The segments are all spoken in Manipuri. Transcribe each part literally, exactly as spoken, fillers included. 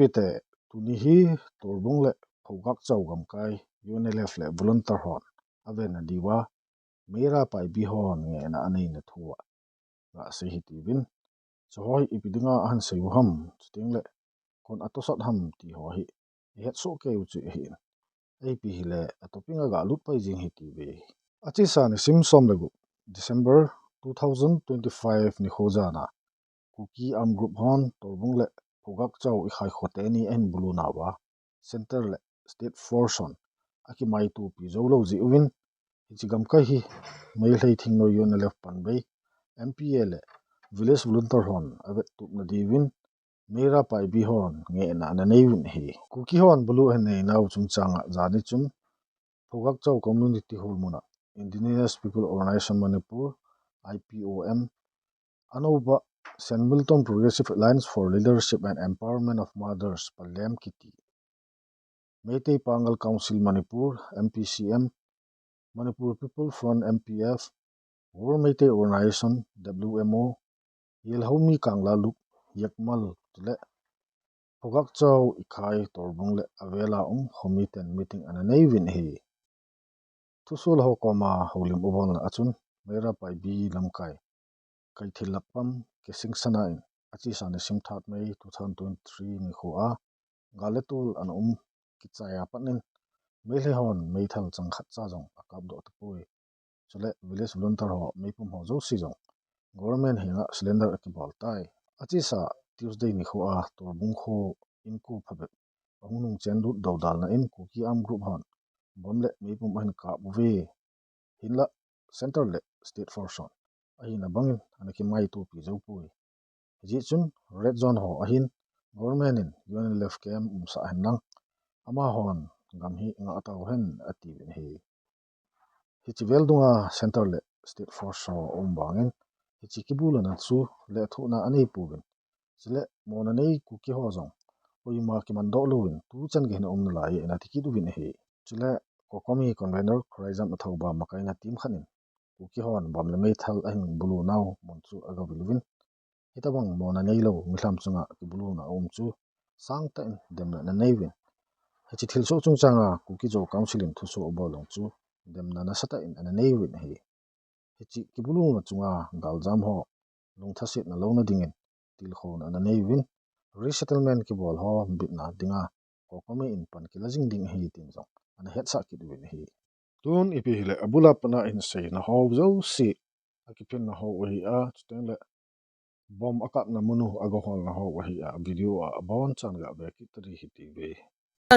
Pite, tuni hi Torbung le Phogakchao gamkai U N L F le volunteer hon avenna diuva Meira Paibi hon ngehna aneina thua gasei hitiuvin. Chuho hi ipi dinga ahin seiu ham, chuteng le koin atosot ham ti ho hi ihetsoh keiyu chu ahin. Ipi hile atopic a galut pai jing hitiuve. Achesa nisim som le gup December two thousand twenty-five nikho jana Kuki Armed Group hon Torbung le Phogakchao ikhai kho teni ahin bulu nauva Centre le State Force hon akimaitopi joulou jeh uvin, hiche gamkai hi Meitei thingnoi U N L F panbei M P A le village volunteer hon avettupna diuvin Meira Paibi hon ngehna ananei uvin ahi. Kuki hon bulu ahin neinau chungchanga jani chun Phogakchao Community Hall muna Indigenous People Organisation Manipur, I P O M, anauva Saint Milton Progressive Alliance for Leadership and Empowerment of Mothers, Palem kiti, Meitei Pangal Council Manipur, M P C M, Manipur People Front, M P F, World Meitei Organisation, W M O, Yelhoumi Kangla Lup, Yakmal, chule Phogakchao ikhai Torbung le avela um khomiten meeting ananei uvin ahi. Thusuol ho koma houlim ubolna achun Meira Paibi lamkai Keithelapam Kesingsana in achesa nisim third May two thousand twenty-three nikho a gal le tol ana um kichai a pat in Meitei hon meithal chang khatcha jong akapdoh tapoi. Chule village volunteer ho meipum ho jouse jong government henga surrender akibol tai. Achesa Tuesday nikho a Torbung kho inko phabep ahung nungchen lut doudalna in Kuki Armed Group hon bomb le meipum ahin kap uve. Hinla Centre le State Force hon ahina bangin ana kimaitopi joupoi. Hijeh chun Red Zone ho ahin government in U N L F camp umsah henlang amahon gam hi ngah tauhen atiuvin ahi. Hiche vel dunga Centre le State Force ho aum vangin hiche kibulna chu lethuhna aneipouvin. Chule mona nei Kuki ho jong koima kimandoh louvin tuchan gei hin aum nalai e ati kit uvin ahi. Chule COCOMI convener Khuraijam Athouba makaina team khat in Kuki hon bomb le meithal ahin bulu nau mun chu agavil uvin. Hitobang mona neilou milham chunga kibuluna aum chu ꯁꯥꯡ ꯇꯛꯏꯟ ꯗꯦꯝꯅ ꯅꯅꯩꯋꯤꯟ꯫ ꯍꯦꯆꯤ ꯊꯤꯜꯁꯣ ꯆꯨꯡꯆꯥꯡꯉꯥ ꯀꯨꯀꯤꯖꯣ council ꯏꯟ ꯊꯨꯁꯣ ꯑꯕꯣ ꯂꯣꯡꯆꯨ ꯗꯦꯝꯅ ꯅꯁꯥ ꯇꯛꯏꯟ ꯑꯅꯅꯩꯋꯤꯟ ꯍꯤ꯫ ꯍꯦꯆꯤ ꯀꯤꯕꯨꯂꯨ ꯃꯆꯨꯡꯉꯥ ꯒꯥꯜꯖꯥꯝ ꯍꯣ ꯂꯨꯡꯊꯥ ꯁꯤꯠꯅ ꯂꯧꯅ ꯗꯤꯡꯏꯟ ꯇꯤꯜ ꯍꯣꯅ ꯑꯅꯅꯩꯋꯤꯟ꯫ Resettlement ꯀꯤꯕꯣꯜ ꯍꯣ ꯕꯤꯠꯅ ꯗꯤꯡꯉꯥ ꯀꯣꯀꯣꯃꯤ ꯏꯟ ꯄꯟ ꯀꯤꯂꯥ ꯖꯤꯡꯗꯤꯡ ꯍꯤ ꯇꯤꯟꯖꯣꯡ ꯑꯅ ꯍꯦꯠ ꯁꯥ ꯀꯤꯗꯨꯋꯤꯟ ꯍꯤ꯫ ꯇꯨꯟ ꯏꯄꯤ ꯍꯤꯂꯦ ꯑꯕꯨꯂꯥ ꯄꯅꯥ ꯏꯟ ꯁꯩꯅ ꯍꯣ ꯖꯧꯁꯤ ꯑꯀꯤꯐꯤꯟꯅ ꯍꯣ ꯋꯥꯍꯤ ꯑ ꯆꯨꯇꯦꯡꯂꯦ ꯕꯣꯝ ꯑꯀꯥꯞꯅ ꯃꯨꯅꯨ ꯑꯒꯣꯍꯣꯜꯅ ꯍꯣ ꯋꯥꯍꯤ ꯑ video ꯑ ꯑꯕꯣꯟ ꯆꯥꯟꯒ ꯑꯕꯦ ꯀꯤꯇꯔꯤ ꯍꯤꯇꯤꯕꯦ꯫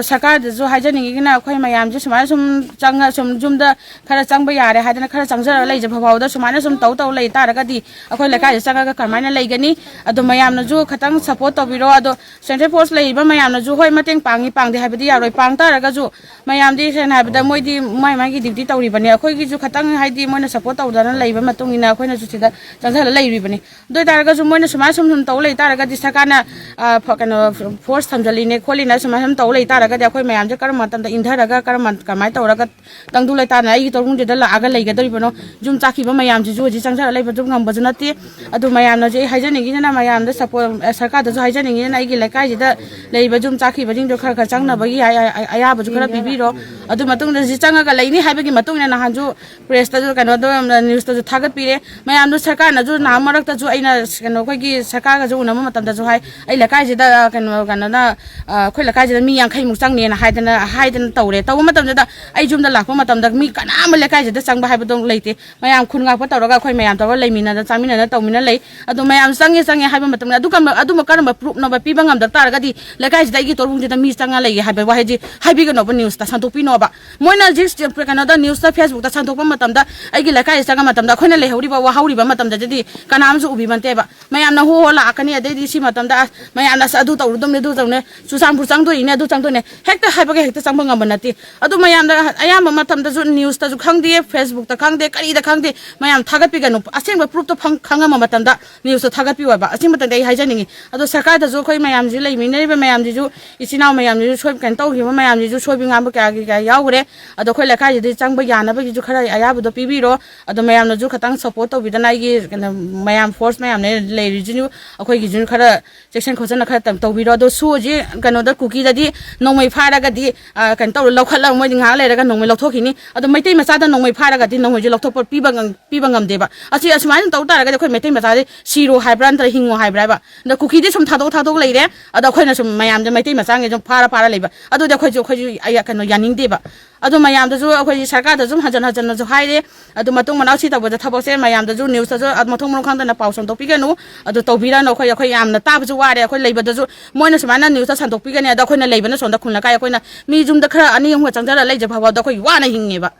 ꯁꯔꯀꯥꯔꯗꯁꯨ ꯍꯥꯏꯖꯅꯤꯡꯉꯤꯒꯤꯅ ꯑꯩꯈꯣꯏ ꯃꯌꯥꯝꯁꯦ ꯁꯨꯃꯥꯏꯅ ꯁꯨꯝ ꯆꯪꯉ ꯁꯨꯝ ꯌꯨꯝꯗ ꯈꯔ ꯆꯪꯕ ꯌꯥꯔꯦ ꯍꯥꯏꯗꯅ ꯈꯔ ꯆꯪꯖꯔꯒ ꯂꯩꯖꯕ ꯐꯥꯎꯕꯗ ꯁꯨꯃꯥꯏꯅ ꯁꯨꯝ ꯇꯧ ꯇꯧ ꯂꯩ ꯇꯥꯔꯒꯗꯤ ꯑꯩꯈꯣꯏ ꯂꯩꯀꯥꯏꯗ ꯆꯪꯉꯒ ꯀꯃꯥꯏꯅ ꯂꯩꯒꯅꯤ? ꯑꯗꯣ ꯃꯌꯥꯝꯅꯁꯨ ꯈꯤꯇꯪ support ꯇꯧꯕꯤꯔꯣ꯫ ꯑꯗꯣ central force ꯂꯩꯔꯤꯕ ꯃꯌꯥꯝꯅꯁꯨ ꯍꯣꯏ ꯃꯇꯦꯡ ꯄꯥꯡꯉꯤ ꯄꯥꯡꯗꯦ ꯍꯥꯏꯕꯗꯤ ꯌꯥꯔꯣꯏ, ꯄꯥꯡ ꯇꯥꯔꯒꯁꯨ ꯃꯌꯥꯝꯗꯤ ꯁꯦꯡꯅ ꯍꯥꯏꯕꯗ ꯃꯣꯏꯗꯤ ꯃꯥꯏ ꯃꯥꯏꯒꯤ duty ꯇꯧꯔꯤꯕꯅꯤ꯫ ꯑꯩꯈꯣꯏꯒꯤꯁꯨ ꯈꯤꯇꯪ ꯍꯥꯏꯗꯤ ꯃꯣꯏꯅ support ꯇꯧꯗꯅ ꯂꯩꯕ ꯃꯇꯨꯡ ꯏꯟꯅ ꯑꯩꯈꯣꯏꯅꯁꯨ ꯁꯤꯗ ꯆꯪꯁꯤꯜꯂ ꯂꯩꯔꯤꯕꯅꯤ꯫ ꯑꯗꯨ ꯑꯣꯏꯇꯥꯔꯒꯁꯨ ꯃꯣꯏꯅ ꯁꯨꯃꯥꯏꯅ ꯁꯨꯝ ꯁꯨꯝ ꯇꯧ ꯂꯩ ꯇꯥꯔꯒꯗꯤ ꯁꯔꯀꯥꯔꯅ, ꯑ, ꯐ-, ꯀꯩꯅꯣ, force ꯊꯝꯖꯤꯜꯂꯤꯅꯦ ꯈꯣꯠꯂꯤꯅ ꯁꯨꯃꯥꯏꯅ ꯁꯨꯝ ꯇꯧ ꯂꯩ ꯇꯥꯔꯒꯗꯤ ꯑꯩꯈꯣꯏ ꯃꯌꯥꯝꯁꯦ ꯀꯔꯝꯕ ꯃꯇꯝꯗ ꯏꯟꯊꯔꯒ ꯀꯔꯝꯕ, ꯀꯃꯥꯏꯅ ꯇꯧꯔꯒ ꯇꯪꯗꯨ ꯂꯩꯇꯥꯅ ꯑꯩꯒꯤ ꯇꯧꯐꯝꯁꯤꯗ ꯂꯥꯛꯑꯒ ꯂꯩꯒꯗꯧꯔꯤꯕꯅꯣ? ꯌꯨꯝ ꯆꯥꯈꯤꯕ ꯃꯌꯥꯝꯁꯤꯁꯨ ꯍꯧꯖꯤꯛ ꯆꯪꯁꯤꯜꯂ ꯂꯩꯕꯁꯨ ꯉꯝꯕꯁꯨ ꯅꯠꯇꯦ꯫ ꯑꯗꯨ ꯃꯌꯥꯝꯅꯁꯨ ꯑꯩ ꯍꯥꯏꯖꯅꯤꯡꯉꯤꯁꯤꯅ ꯃꯌꯥꯝꯗ support, ꯑ, ꯁꯔꯀꯥꯔꯗꯁꯨ ꯍꯥꯏꯖꯅꯤꯡꯉꯤꯁꯤꯅ ꯑꯩꯒꯤ ꯂꯩꯀꯥꯏꯁꯤꯗ ꯂꯩꯔꯤꯕ ꯌꯨꯝ ꯆꯥꯈꯤꯕꯁꯤꯡꯗꯣ ꯈꯔ ꯈꯔ ꯆꯪꯅꯕꯒꯤ ꯑꯌꯥ-, ꯑꯌꯥ-, ꯑꯌꯥꯕꯁꯨ ꯈꯔ ꯄꯤꯕꯤꯔꯣ꯫ ꯑꯗꯨ ꯃꯇꯨꯡꯗ ꯍꯧꯖꯤꯛ ꯆꯪꯉꯒ ꯂꯩꯅꯤ ꯍꯥꯏꯕꯒꯤ ꯃꯇꯨꯡ ꯏꯟꯅ ꯅꯍꯥꯟꯁꯨ press ꯇꯁꯨ ꯀꯩꯅꯣꯗꯣ, news ꯇꯁꯨ ꯊꯥꯒꯠꯄꯤꯔꯦ꯫ ꯃꯌꯥꯝꯗꯣ ꯁꯔꯀꯥꯔꯅꯁꯨ ꯅꯍꯥꯟ ꯃꯔꯛꯇꯁꯨ ꯑꯩꯅ ꯀꯩꯅꯣ ꯑꯩꯈꯣꯏꯒꯤ ꯁꯔꯀꯥꯔꯒꯁꯨ ꯎꯅꯕ ꯃꯇꯝꯗꯁꯨ ꯍꯥꯏ, ꯑꯩ ꯂꯩꯀꯥꯏꯁꯤꯗ ꯀꯩꯅꯣ, ꯀꯩꯅꯣꯅ, ꯑ, ꯑꯩꯈꯣꯏ ꯂꯩꯀꯥꯏꯁꯤꯗ ꯃꯤ ꯌꯥꯡꯈꯩꯃꯨꯛ ꯆꯪꯅꯦꯅ ꯍꯥꯏꯗꯅ, ꯍꯥꯏꯗꯅ ꯇꯧꯔꯦ꯫ ꯇꯧꯕ ꯃꯇꯝꯗꯨꯗ ꯑꯩ ꯌꯨꯝꯗ ꯂꯥꯛꯄ ꯃꯇꯝꯗ ꯃꯤ ꯀꯅꯥ ꯑꯃ ꯂꯩꯀꯥꯏꯁꯤꯗ ꯆꯪꯕ ꯍꯥꯏꯕꯗꯣ ꯂꯩꯇꯦ꯫ ꯃꯌꯥꯝ ꯈꯨꯟ ꯉꯥꯛꯄ ꯇꯧꯔꯒ ꯑꯩꯈꯣꯏ ꯃꯌꯥꯝ ꯇꯧꯔꯒ ꯂꯩꯃꯤꯟꯅꯗꯅ ꯆꯥꯃꯤꯟꯅꯗꯅ ꯇꯧꯃꯤꯟꯅ ꯂꯩ꯫ ꯑꯗꯣ ꯃꯌꯥꯝ ꯆꯪꯉꯦ ꯆꯪꯉꯦ ꯍꯥꯏꯕ ꯃꯇꯝꯗ ꯑꯗꯨ ꯀꯔꯝꯕ, ꯑꯗꯨꯝꯕ ꯀꯔꯝꯕ proof ꯅꯣꯕ ꯄꯤꯕ ꯉꯝꯗ ꯇꯥꯔꯒꯗꯤ ꯂꯩꯀꯥꯏꯁꯤꯗ ꯑꯩꯒꯤ ꯇꯣꯔꯕꯨꯡꯁꯤꯗ ꯃꯤ ꯆꯪꯉ ꯂꯩꯌꯦ ꯍꯥꯏꯕ ꯋꯥꯍꯩꯁꯤ ꯍꯥꯏꯕꯤꯒꯅꯣꯕ, news ꯇ ꯁꯟꯗꯣꯛꯄꯤꯅꯣꯕ꯫ ꯃꯣꯏꯅ ꯍꯧꯖꯤꯛ ꯀꯩꯅꯣꯗ news ꯇ, Facebook ꯇ ꯁꯟꯗꯣꯛꯄ ꯃꯇꯝꯗ ꯑꯩꯒꯤ ꯂꯩꯀꯥꯏꯗ ꯆꯪꯉ ꯃꯇꯝꯗ ꯑꯩꯈꯣꯏꯅ ꯂꯩꯍꯧꯔꯤꯕ ꯋꯥꯍꯧꯔꯤꯕ ꯃꯇꯝꯗꯗꯤ ꯀꯅꯥꯝꯁꯨ ꯎꯕꯤꯕ ꯅꯠꯇꯦꯕ꯫ ꯃꯌꯥꯝꯅ ꯍꯣ ꯍꯣ ꯂꯥꯛꯀꯅꯤ, ꯑꯗꯩꯗꯤ ꯁꯤ ꯃꯇꯝꯗ ꯑꯁ ꯃꯌꯥꯝꯅ ꯑꯁ ꯑꯗꯨ ꯇꯧꯔꯨꯗꯧꯅꯤ, ꯑꯗꯨ ꯇꯧꯅꯤ, ꯆꯨꯔꯆꯥꯟꯄꯨꯔ ꯆꯪꯗꯣꯏꯅꯦ, ꯑꯗꯨ ꯆꯪꯗꯣꯏꯅꯦ꯫ ꯍꯦꯛꯇ ꯍꯥꯏꯕꯒ ꯍꯦꯛꯇ ꯆꯪꯕ ꯉꯝꯕ ꯅꯠꯇꯦ꯫ ꯑꯗꯨ ꯃꯌꯥꯝꯗ ꯑꯌꯥꯝꯕ ꯃꯇꯝꯗꯁꯨ ꯅ꯭ꯌꯨꯁꯇꯁꯨ ꯈꯪꯗꯦ, ꯐꯦꯁꯕꯨꯛꯇ ꯈꯪꯗꯦ, ꯀꯔꯤꯗ ꯈꯪꯗꯦ, ꯃꯌꯥꯝ ꯊꯥꯒꯠꯄꯤꯒꯅꯨ꯫ ꯑꯁꯦꯡꯕ ꯄ꯭ꯔꯨꯐꯇꯣ ꯈꯪꯉꯝꯕ ꯃꯇꯝꯗ ꯅ꯭ꯌꯨꯁꯇꯣ ꯊꯥꯒꯠꯄꯤꯌꯣ ꯍꯥꯏꯕ꯫ ꯑꯁꯤ ꯃꯇꯝꯗ ꯑꯩ ꯍꯥꯏꯖꯅꯤꯡꯉꯤ꯫ ꯑꯗꯣ ꯁꯔꯀꯥꯔꯗꯁꯨ ꯑꯩꯈꯣꯏ ꯃꯌꯥꯝꯁꯤ, ꯂꯩꯃꯤꯟꯅꯔꯤꯕ ꯃꯌꯥꯝꯁꯤꯁꯨ, ꯏꯆꯤꯟ ꯏꯅꯥꯎ ꯃꯌꯥꯝꯁꯤꯁꯨ ꯁꯣꯏ-, ꯀꯩꯅꯣ ꯇꯧꯈꯤꯕ ꯃꯌꯥꯝꯁꯤꯁꯨ ꯁꯣꯏꯕ ꯉꯥꯝꯕ ꯀꯌꯥꯒꯤ ꯀꯌꯥ ꯌꯥꯎꯈ꯭ꯔꯦ꯫ ꯑꯗꯣ ꯑꯩꯈꯣꯏ ꯂꯩꯀꯥꯏꯁꯤꯗꯤ ꯆꯪꯕ ꯌꯥꯅꯕꯒꯤꯁꯨ ꯈꯔ ꯑꯌꯥꯕꯗꯣ ꯄꯤꯕꯤꯔꯣ꯫ ꯑꯗꯣ ꯃꯌꯥꯝꯅꯁꯨ ꯈꯤꯇꯪ ꯁꯞꯄꯣꯔꯠ ꯇꯧꯕꯤꯗꯅ, ꯑꯩꯒꯤ ꯀꯩꯅꯣ, ꯃꯌꯥꯝ ꯐꯣꯔꯁ ꯃꯌꯥꯝꯅ ꯂꯩꯔꯤꯁꯤꯁꯨ ꯑꯩꯈꯣꯏꯒꯤꯁꯨ ꯈꯔ ꯆꯦꯛꯁꯤꯟ ꯈꯣꯠꯆꯟꯅ ꯈꯔ ꯇꯧꯕꯤꯔꯣ꯫ ꯑꯗꯣ ꯁꯨ ꯍꯧꯖꯤꯛ ꯀꯩꯅꯣꯗ, ꯀꯨꯀꯤꯗꯗꯤ ꯅꯣꯡꯃꯩ ꯐꯥꯔꯒꯗꯤ, ꯑ, ꯀꯩꯅꯣ ꯇꯧꯔ ꯂꯧꯈꯠꯂꯒ ꯃꯣꯏꯗꯤ ꯉꯥꯏꯍꯥꯛ ꯂꯩꯔꯒ ꯅꯣꯡꯃꯩ ꯂꯧꯊꯣꯛꯈꯤꯅꯤ꯫ ꯑꯗꯣ ꯃꯩꯇꯩ ꯃꯆꯥꯗ ꯅꯣꯡꯃꯩ ꯐꯥꯔꯒꯗꯤ ꯅꯣꯡꯃꯩꯁꯦ ꯂꯧꯊꯣꯛꯄ ꯄꯤꯕ ꯉꯝ-, ꯄꯤꯕ ꯉꯝꯗꯦꯕ꯫ ꯑꯁꯤ ꯑꯁꯨꯃꯥꯏꯅ ꯇꯧ ꯇꯥꯔꯒꯗꯤ ꯑꯩꯈꯣꯏ ꯃꯩꯇꯩ ꯃꯆꯥꯁꯦ ꯁꯤꯔꯣ ꯍꯥꯏꯕ꯭ꯔꯥ ꯅꯠꯇ꯭ꯔꯒ ꯍꯤꯡꯉꯣ ꯍꯥꯏꯕ꯭ꯔꯥꯕ? ꯑꯗ ꯀꯨꯀꯤꯗꯤ ꯁꯨꯝ ꯊꯥꯗꯣꯛ ꯊꯥꯗꯣꯛ ꯂꯩꯔꯦ꯫ ꯑꯗꯣ ꯑꯩꯈꯣꯏꯅ ꯁꯨꯝ ꯃꯌꯥꯝꯁꯦ, ꯃꯩꯇꯩ ꯃꯆꯥꯉꯩ ꯁꯨꯝ ꯐꯥꯔ ꯐꯥꯔ ꯂꯩꯕ꯫ ꯑꯗꯨꯗꯤ ꯑꯩꯈꯣꯏꯁꯨ, ꯑꯩꯈꯣꯏꯁꯨ ꯑꯩ ꯀꯩꯅꯣ ꯌꯥꯅꯤꯡꯗꯦꯕ꯫ ꯑꯗꯣ ꯃꯌꯥꯝꯗꯁꯨ, ꯑꯩꯈꯣꯏꯒꯤ ꯁꯔꯀꯥꯔꯗꯁꯨ ꯁꯨꯝ ꯍꯟꯖꯟ ꯍꯟꯖꯟꯅꯁꯨ ꯍꯥꯏꯔꯦ꯫ ꯑꯗꯨ ꯃꯇꯨꯡ ꯃꯅꯥꯎ ꯁꯤ ꯇꯧꯕꯗ ꯊꯕꯛꯁꯦ ꯃꯌꯥꯝꯗꯁꯨ, ꯅ꯭ꯌꯨꯁꯇꯁꯨ ꯃꯊꯣꯡ ꯃꯔꯝ ꯈꯪꯗꯅ ꯄꯥꯎ ꯁꯟꯗꯣꯛꯄꯤꯒꯅꯨ꯫ ꯑꯗꯨ ꯇꯧꯕꯤꯔꯅꯨ꯫ ꯑꯩꯈꯣꯏ, ꯑꯩꯈꯣꯏ ꯌꯥꯝꯅ ꯇꯥꯕꯁꯨ ꯋꯥꯔꯦ꯫ ꯑꯩꯈꯣꯏ ꯂꯩꯕꯗꯁꯨ ꯃꯣꯏꯅ ꯁꯨꯃꯥꯏꯅ ꯅ꯭ꯌꯨꯁꯇ ꯁꯟꯗꯣꯛꯄꯤꯒꯅꯤ, ꯑꯗꯣ ꯑꯩꯈꯣꯏꯅ ꯂꯩꯕꯅ ꯁꯣꯝꯗ ꯈꯨꯜ ꯂꯩꯀꯥꯏ, ꯑꯩꯈꯣꯏꯅ ꯃꯤ ꯌꯨꯝꯗ ꯈꯔ ꯑꯅꯤ ꯑꯍꯨꯝꯒ ꯆꯪꯖꯔ ꯂꯩꯖ ꯐꯥꯎꯕꯗ ꯑꯩꯈꯣꯏ ꯋꯥꯅ ꯍꯤꯡꯉꯦꯕ꯫